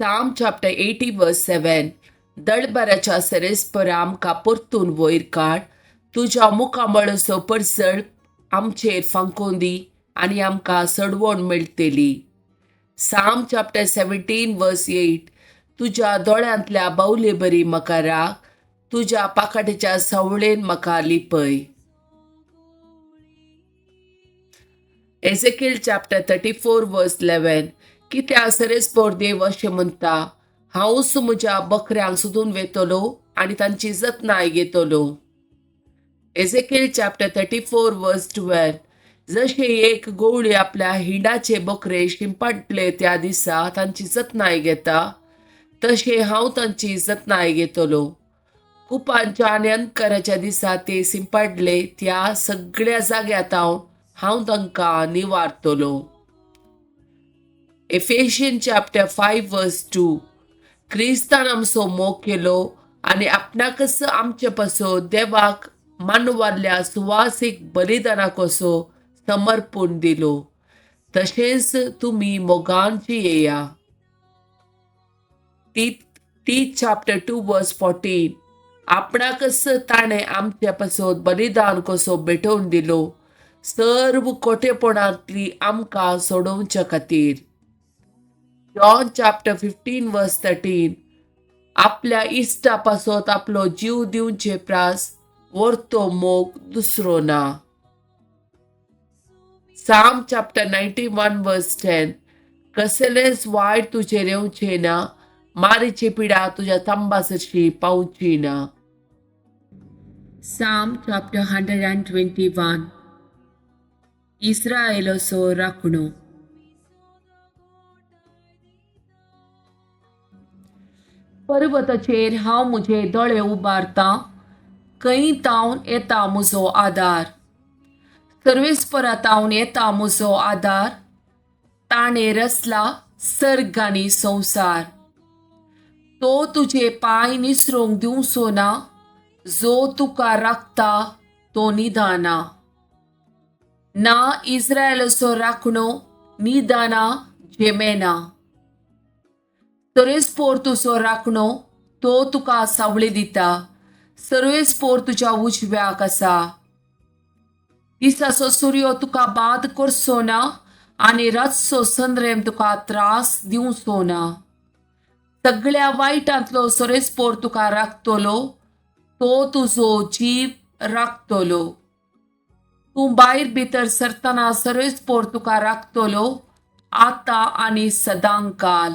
Psalm chapter 80 verse 7. दळबराच्या सरेस्परा आमकां परतून वयर काड, तुज्या मुखामळचो परसळ आमचेर फांकोवन दी आनी आमकां सडवण मेळटली. Psalm chapter 17 verse 8. तुज्या दोळ्यांतल्या बावले बरी म्हाका राख, तुज्या पाकाटेच्या सावळेन म्हाका लिपय. Ezekiel chapter 34 verse 11. कित्याक सरेस्पोर देव अशें म्हणटा, हांवूच म्हज्या बकऱ्यांक सोदून वेतलो आनी तांची जतनाय घेतलो. Ezekiel chapter 34 verse 12. जशें एक गवळी आपल्या हिंडाचे बकरे शिंपडले त्या दिसा तांची जतनाय घेता, तशें हांव तांची जतनाय घेतलो. कुपांच्या आनी अंधकाराच्या दिसा ते शिंपडले त्या सगळ्या जाग्यांत हांव तांकां निवारतलो. Ephesians chapter 5 verse 2. क्रिस्तान आमचो मोग केलो आनी आपणाकच आमचे पासत देवाक मानवाल्ल्या सुवासीक बलिदाना कसो समर्पूण दिलो, तशेंच तुमी मोगान जियेया. Titus chapter 2 verse 14. आपणाकच ताणें आमचे पासत बलिदान कसो भेटोवन दिलो, सर्व कोटेपणांतली आमकां सोडोवचे खातीर. John chapter 15 verse 13. आपल्या इश्टा पासत आपलो जीव दिवचे प्रास वर्तो मोग दुसरो ना. Psalm chapter 91 verse 10. कसलेंच वायट तुजेर येवचें ना, मारीची पिडा तुज्या तांबासशी पावची ना. Psalm chapter 121. इस्रायलाचो राखणो. पर्वताचेर हांव म्हजे दोळे उबारतां, खंय तावन येता म्हजो आदार? सर्वेस्परा तावन येता म्हजो आदार, ताणें रचला सर्ग आनी संवसार. तो तुजे पांय निसरूंक दिवचो ना, जो तुका राखता तो निदाना ना. इस्रायलाचो राखणो निदाना जेमेना. सर्वेस्पोर तुजो राखणो, तो तुका सावळी दिता, सर्वेस्पोर तुज्या उजव्याक आसा. दिसाचो सुर्यो तुका बाद करचो ना आनी रातचो संद्रेम तुका त्रास दिवचो ना. सगळ्या वायटांतलो सर्वेस्पोर तुका राखतलो, तो तुजो जीव राखतलो. तूं भायर भितर सरतना सर्वेस्पोर तुका राखतलो, आतां आनी सदांकाल.